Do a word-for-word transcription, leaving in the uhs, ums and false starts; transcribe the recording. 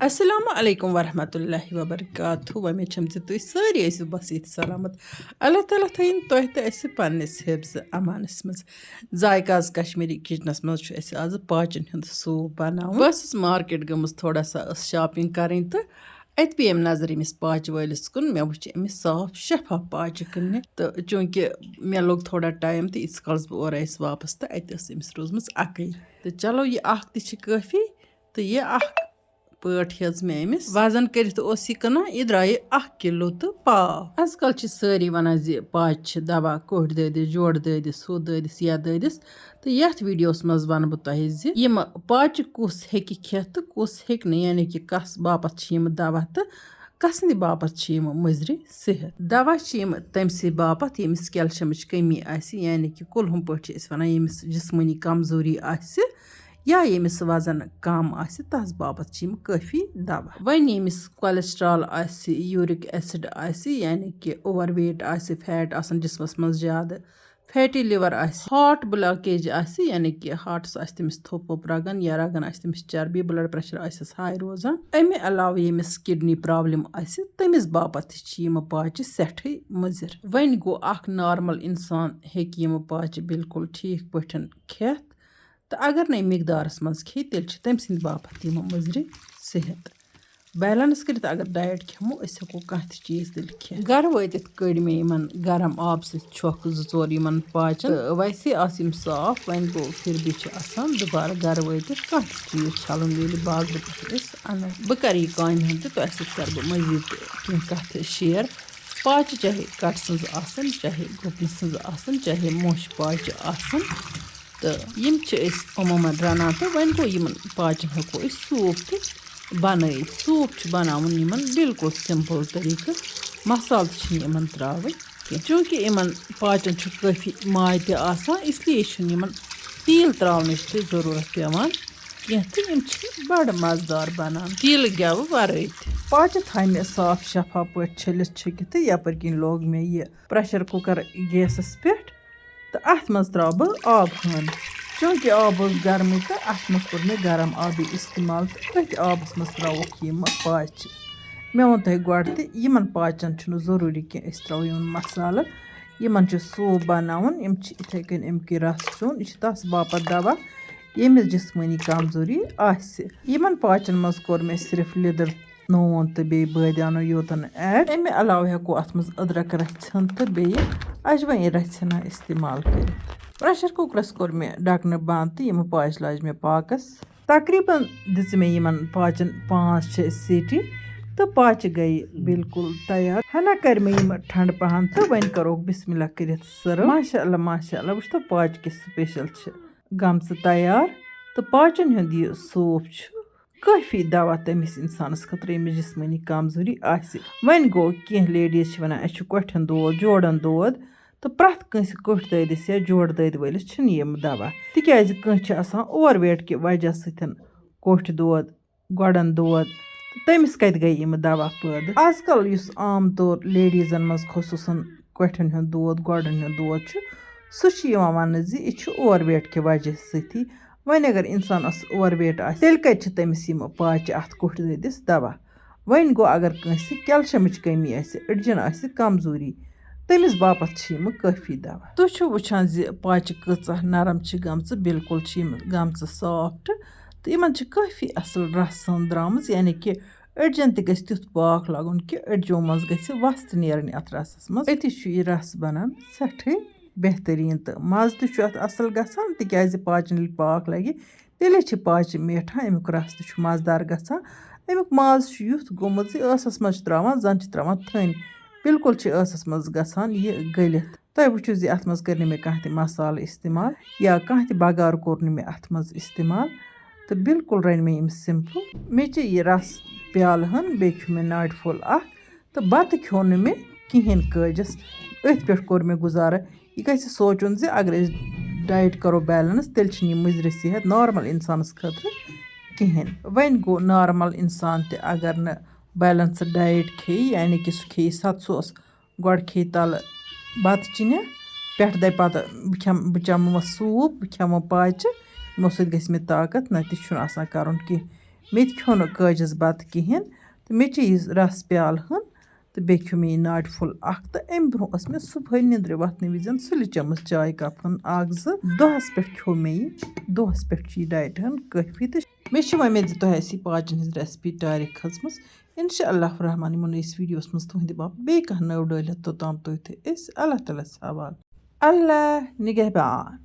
السلام علیکم ورحمۃ اللہ وبرکاتہ۔ وۄمید چھم زِ تُہۍ سٲری ٲسِو بس ییٚتہِ سلامت۔ اللہ تعالیٰ تھٲیِن تۄہہِ تہٕ اَسہِ پننِس حفظ امانس منٛز۔ ذایقہ آز کشمیٖری کچنس منٛز چھُ اَسہِ آز پاچن ہُنٛد سوٗپ بناوُن۔ بہٕ ٲسٕس مارکیٹ گٔمٕژ تھوڑا سا، ٲس شاپنگ کرٕنۍ تہٕ اَتہِ پیٚیَم نظر أمِس پاچہِ وٲلِس کُن۔ مےٚ وٕچھ أمِس صاف شفاف پاچہِ کٕننہِ، تہٕ چوٗنٛکہِ مےٚ لوٚگ تھوڑا ٹایم تہٕ ییٖتِس کالَس بہٕ اورٕ آیَس واپَس، تہٕ اَتہِ ٲس أمِس روٗزمٕژ اَکٕے۔ تہٕ چلو، یہِ اَکھ تہِ چھِ کٲفی، تہٕ یہِ اَکھ پٲٹھۍ ہیٚژ مےٚ أمِس۔ وزن کٔرِتھ اوس یہِ کٕنان، یہِ درٛایہِ اَکھ کِلوٗ تہٕ پاو۔ آز کل چھِ سٲری وَنان زِ پاچہِ چھِ دوا، کوٚٹھۍ دٲدِس، جوڑٕ دٲدِس، ہُہ دٲدِس، یَتھ دٲدِس۔ تہٕ یَتھ ویٖڈیوَس منٛز وَنہٕ بہٕ تۄہہِ زِ یِم پاچہِ کُس ہیٚکہِ کھٮ۪تھ تہٕ کُس ہیٚکہِ نہٕ، یعنی کہِ کَس باپَتھ چھِ یِم دَوا تہٕ کَسنہِ باپَتھ چھِ یِم مُضرِ صحت۔ دَوا چھِ یِم تٔمۍ سٕے باپَتھ، ییٚمِس کیلشَمٕچ کٔمی آسہِ، یعنی کہِ کُلہُم پٲٹھۍ چھِ أسۍ وَنان، ییٚمِس جِسمٲنی کمزوٗری آسہِ یا ییٚمِس وَزَن کَم آسہِ، تَس باپَتھ چھِ یِم کٲفی دَوا۔ وۄنۍ ییٚمِس cholesterol آسہِ، یوٗرِک ایسِڈ آسہِ، یعنی کہِ اوور ویٹ آسہِ، فیٹ آسَن جِسمَس منٛز زیادٕ، فیٹی لِور آسہِ، ہارٹ بلاکیج آسہِ، یعنی کہِ ہارٹَس آسہِ تٔمِس تھوٚپ ووٚپ رَگَن یا رَگَن آسہِ تٔمِس چربی، بٕلڈ پریشر آسٮ۪س ہاے روزان۔ اَمہِ علاوٕ ییٚمِس کِڈنی پرابلم آسہِ، تٔمِس باپَتھ تہِ چھِ یِم پاچہِ سٮ۪ٹھٕے مُضِر۔ وۄنۍ گوٚو، اَکھ نارمل اِنسان ہیٚکہِ یِم پاچہِ بالکل ٹھیٖک پٲٹھۍ کھٮ۪تھ، تہٕ اگر نہٕ أمۍ مقدارَس منٛز کھیٚیہِ، تیٚلہِ چھِ تٔمۍ سٕنٛدِ باپَتھ تہِ یِم مُضرِ صحت۔ بیلنس کٔرِتھ اگر ڈایٹ کھٮ۪مو، أسۍ ہٮ۪کو کانٛہہ تہِ چیٖز تیٚلہِ کھٮ۪تھ۔ گرٕ وٲتِتھ کٔڑۍ مےٚ یِمن گرم آبہٕ سۭتۍ چھۄکھ زٕ ژور یِمن پاچن۔ تہٕ ویسے آسہٕ یِم صاف، وۄنۍ گوٚو پھر بھی چھِ آسان دُبارٕ گرٕ وٲتِتھ کانٛہہ تہِ چیٖز چھلُن، ییٚلہِ بازرٕ پٮ۪ٹھ أسۍ اَنو۔ بہٕ کرٕ یہِ کامہِ ہُنٛد تہِ تۄہہِ سۭتۍ کرٕ بہٕ مزید تہِ کینٛہہ کتھٕ شیئر۔ پاچہِ چاہے کٹہٕ سٕنٛز آسن، چاہے گُپنہٕ سٕنٛز آسن، چاہے موشہِ پاچہِ آسن، تہٕ یِم چھِ أسۍ عموٗماً رَنان۔ تہٕ وۄنۍ گوٚو، یِمَن پاچَن ہٮ۪کو أسۍ سوٗپ تہِ بَنٲیِتھ۔ سوٗپ چھُ بَناوُن یِمَن بالکل سِمپٕل طٔریٖقہٕ، مصالہٕ تہِ چھِنہٕ یِمَن ترٛاوٕنۍ کینٛہہ۔ چوٗنٛکہِ یِمَن پاچَن چھُ کٲفی ماے تہِ آسان، اس لیے چھُنہٕ یِمَن تیٖل ترٛاونٕچ تہِ ضروٗرت پٮ۪وان کینٛہہ، تہٕ یِم چھِ بَڑٕ مَزٕدار بَنان تیٖلہٕ گٮ۪وٕ وَرٲے تہِ۔ پاچہِ تھایہِ مےٚ صاف شفاف پٲٹھۍ چھٔلِتھ چھُکِتھ، تہٕ یَپٲرۍ کِنۍ لوگ مےٚ یہِ پریشر کُکر گیسَس پٮ۪ٹھ۔ تہٕ اَتھ منٛز ترٛاوٕ بہٕ آب ہَن۔ چوٗنٛکہِ آب اوس گرمٕے، تہٕ اَتھ منٛز کوٚر مےٚ گرم آبٕے استعمال، تہٕ أتھۍ آبَس منٛز ترٛاوُکھ یِم پاچہِ۔ مےٚ ووٚن تۄہہِ گۄڈٕ تہِ، یِمَن پاچَن چھُنہٕ ضروٗری کینٛہہ أسۍ ترٛاوو یِمَن مصالہٕ۔ یِمَن چھُ سوٗپ بَناوُن، یِم چھِ یِتھَے کٔنۍ اَمہِ کِنۍ رَس چیوٚن، یہِ چھِ تَس باپَتھ دَوا، ییٚمِس جِسمٲنی کمزوٗری آسہِ۔ یِمَن پاچَن منٛز کوٚر مےٚ صرف لیٚدٕر، نوٗن تہٕ بیٚیہِ بٲدیانو یوتن ایڈ۔ اَمہِ علاوٕ ہٮ۪کو اَتھ منٛز أدرَک رَژھِ ہن تہٕ بیٚیہِ اجوٲنۍ رَژھِ ہنا استعمال کٔرِتھ۔ پریشر کُکرَس کوٚر مےٚ ڈَکنہٕ بنٛد تہٕ یِم پاچہِ لاجہِ مےٚ پاکَس۔ تقریباً دِژ مےٚ یِمَن پاچَن پانٛژھ شےٚ سیٹی تہٕ پاچہِ گٔیہِ بالکل تیار۔ ہنا کَرِ مےٚ یِم ٹھنٛڈٕ پَہَن تہٕ وۄنۍ کَروکھ بسم اللہ کٔرِتھ سٔرٕو۔ ماشاء اللہ، ماشاء اللہ، وٕچھ تو پاچہِ کِژھ سپیشل چھِ گٔمژٕ تیار۔ تہٕ پاچَن ہُنٛد یہِ سوٗپ چھُ کٲفی دوا تٔمِس اِنسانَس خٲطرٕ، ییٚمِس جِسمٲنی کمزوٗری آسہِ۔ وۄنۍ گوٚو، کینٛہہ لیڈیٖز چھِ وَنان، "اَسہِ چھُ کۄٹھٮ۪ن دود، جوڑَن دود"، تہٕ پرٛٮ۪تھ کٲنٛسہِ کۄٹھۍ دٲدِس یا جوڑٕ دٲدۍ وٲلِس چھِنہٕ یِم دوا، تِکیٛازِ کٲنٛسہِ چھِ آسان اوور ویٹ کہِ وجہ سۭتۍ کۄٹھۍ دود، گۄڈَن دود، تہٕ تٔمِس کَتہِ گٔے یِم دوا پٲدٕ؟ آز کل یُس عام طور لیڈیٖزَن منٛز خصوٗصاً کۄٹھٮ۪ن ہُنٛد دود، گۄڈَن ہُنٛد دود چھُ، سُہ چھُ یِوان وَننہٕ زِ یہِ چھُ اوور ویٹ کہِ وجہ سۭتی۔ وۄنۍ اگر اِنسانَس اوور ویٹ آسہِ، تیٚلہِ کَتہِ چھِ تٔمِس یِم پاچہِ اَتھ کۄٹھۍ دٲدِس دوا؟ وۄنۍ گوٚو، اگر کٲنٛسہِ کیلشَمٕچ کٔمی آسہِ، أڈجَن آسہِ کمزوٗری، تٔمِس باپَتھ چھِ یِم کٲفی دوا۔ تُہۍ چھِو وٕچھان زِ پاچہِ کۭژاہ نرم چھِ گٔمژٕ، بالکل چھِ یِم گٔمژٕ سافٹ، تہٕ یِمَن چھِ کٲفی اَصٕل رَس ہن درٛامٕژ، یعنی کہِ أڈجَن تہِ گژھِ تیُتھ پاکھ لَگُن کہِ أڈجو منٛز گژھِ وَس تہِ نیرٕنۍ اَتھ رَسَس منٛز۔ أتی چھُ یہِ رَس بَنان سٮ۪ٹھٕے بہتریٖن، تہٕ مَزٕ تہِ چھُ اَتھ اَصٕل گژھان، تِکیٛازِ پاچَن ییٚلہِ پاکھ لَگہِ، تیٚلے چھِ پاچہِ میٹھان، اَمیُک رَس تہِ چھُ مَزٕدار گژھان۔ اَمیُک ماز چھُ یُتھ گوٚمُت زِ ٲسَس منٛز چھِ ترٛاوان، زَن چھِ ترٛاوان تھٔنۍ۔ بالکل چھِ ٲسَس منٛز گژھان یہِ گٔلِتھ۔ تۄہہِ وٕچھِو زِ اَتھ منٛز کٔرۍ نہٕ مےٚ کانٛہہ تہِ مصالہٕ استعمال یا کانٛہہ تہِ بَغار کوٚر نہٕ مےٚ اَتھ منٛز استعمال، تہٕ بالکل رَنہِ مےٚ یِم simple۔ مےٚ چھِ یہِ رَس پیالہٕ ہن، بیٚیہِ کھیوٚو مےٚ ناٹہِ پھوٚل اَکھ، تہٕ بَتہٕ کھیوٚو نہٕ مےٚ کِہیٖنۍ کٲجَس۔ أتھۍ پٮ۪ٹھ کوٚر مےٚ گُزارٕ۔ یہِ گژھِ سونٛچُن زِ اگر أسۍ ڈایٹ کَرو بیلنس، تیٚلہِ چھِنہٕ یہِ مُضرِ صحت نارمل اِنسانَس خٲطرٕ کِہیٖنۍ۔ وۄنۍ گوٚو، نارمل اِنسان تہِ اگر نہٕ بیلنسٕڈ ڈایٹ کھیٚیہِ، یعنی کہِ سُہ کھیٚیہِ ستھ سوس، گۄڈٕ کھیٚیہِ تَلہٕ بَتہٕ چِنہِ، پٮ۪ٹھٕ دَپہِ پَتہٕ، "بہٕ کھٮ۪مہٕ، بہٕ چٮ۪مہٕ وۄنۍ سوٗپ، بہٕ کھٮ۪مہٕ وۄنۍ پاچہِ، یِمو سۭتۍ گژھِ مےٚ طاقت"، نہ، تہِ چھُنہٕ آسان کَرُن کینٛہہ۔ مےٚ تہِ کھیوٚو نہٕ کٲجَس بَتہٕ کِہیٖنۍ، تہٕ مےٚ چیٚیہِ رَس پیالہٕ ہَن، تہٕ بیٚیہِ کھیوٚو مےٚ یہِ ناٹہِ پھوٚل اَکھ۔ تہٕ اَمہِ برٛونٛہہ ٲس مےٚ صُبحٲے نِندرِ وۄتھنہٕ وِزِ سُلہِ چٔمٕژ چاے کَپ ہَن اَکھ زٕ۔ دۄہَس پٮ۪ٹھ کھیوٚو مےٚ یہِ، دۄہَس پٮ۪ٹھ چھُ یہِ ڈایٹہِ ہَن کٲفی۔ تہٕ مےٚ چھِ وۄمید زِ تۄہہِ آسہِ یہِ پاجَن ہِنٛز recipe ٹارِ کھٔژمٕژ۔ اِنشاء اللہ الرحمٰن یِمو نٔیِس videoس منٛز تُہٕنٛدِ باپتھ بیٚیہِ کانٛہہ نٔو ڈٲلِتھ، توٚتام تُہۍ تہٕ أسۍ اللہ تعالیٰ ہَس حوالہٕ۔ اللہ نِگہبان۔